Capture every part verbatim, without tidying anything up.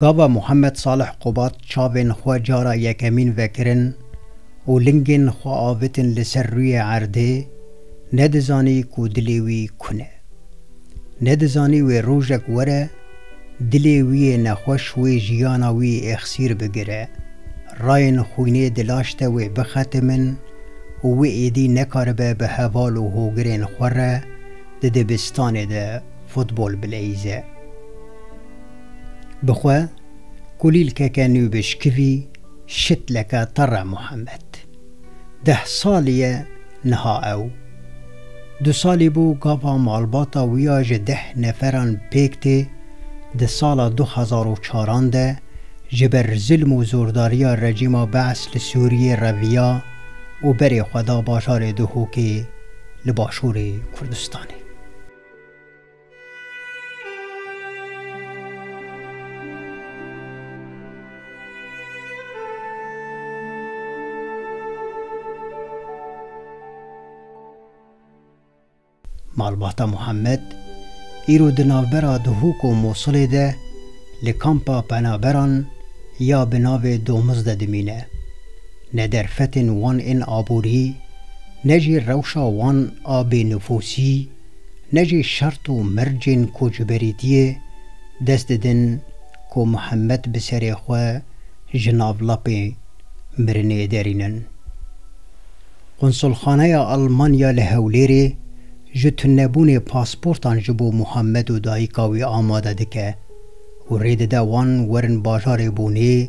Gava Muhammed Salih Qubat çavên xwe cara yekemîn vekirin û lingên xwe avitin li ser rûyê erdê, nedizanî ku dilê wî ku ne. Nedizanî wê rojek were, dilê wî yê nexweş wê jiyana wî êxsîr bigire, rayên xwînê di laş de wê bixetimin û wê êdî nekaribe bi heval û hogirên xwe re di dibistanê de futbol bileyîze. Bi xwe kulîlkeke nû bişkivî, şitleke terre Muhammed. Deh salî ye niha ew. Du salî bû gava malbata wî ya ji deh neferan pêk tê di sala du hezar û çaran de ji ber zilm û zordariya rejîma Bees li Sûriyê reviya û berê xwe da bajarê Duhokê li başûrê Kurdistanê. Malbata Muhammed îro di navbera Duhok û Mosulê de li kampa penaberan ya bi navê Domiz de dimîne. Ne derfetên wan ên aborî, ne jî rewşa wan a bênifûsî, ne jî şert û mercên koçberîtiyê dest didin ku Muhammed bi serê xwe ji nav lapê mirinê derînin. Qunsulxaneya Almanya li Hewlêrê ji tunebûnê pasportan ji bo Muhammed û dayika wî amade dike û rê dide wan werin bajarê Bonê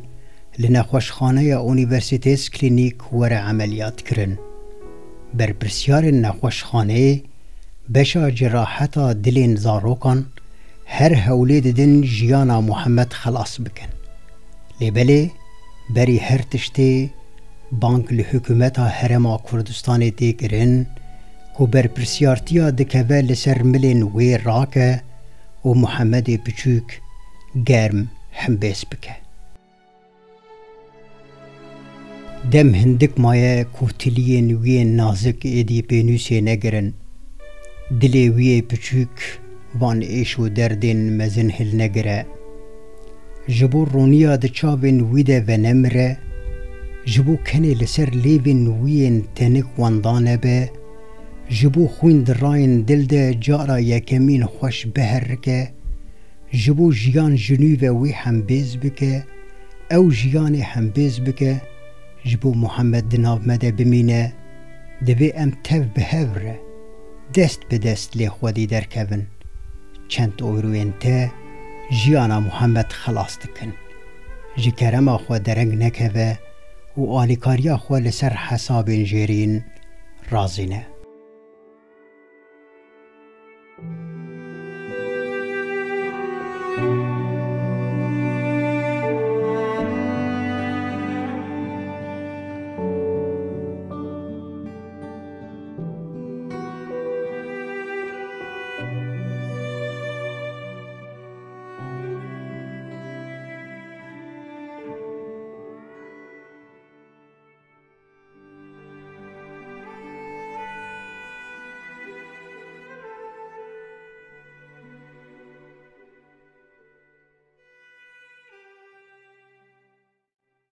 li nexweşxaneya Universitätsklinik were emeliyat kirin. Berpirsyarên nexweşxaneyê beşa ceraheta dilên zarokan her hewlê didin jiyana Muhammed xelas bikin. Lê belê berî her tiştê bang li hikûmeta Herêma Kurdistanê tê kirin ku berpirsiyartiya dikeve li ser milên wê rake û Muhammedê Piçûk germ hembêz bike. Dem hindik maye ku tiliyên wî yên nazik êdî pênûsê negirin. Dilê wî yê piçûk van êş û derdên mezin hilnegire. Ji bo rûniya di çavên wî de venemire, ji bo kenê li ser lêvên wî yên tenik wenda nebe, ji bo xwîn di rayên dil de cara yekemîn xweş biherike, ji bo jiyan ji nû ve wî hembêz bike, ew jiyanê hembêz bike, ji bo Muhammed di nav me de bimîne, divê em tev bi hev re, dest bi dest lê xwedî derkevin. Çend oyroyên te jiyana Muhammed xelas dikin. Ji kerema xwe dereng nekeve û alîkariya xwe li ser hesabên jêrîn razî ne.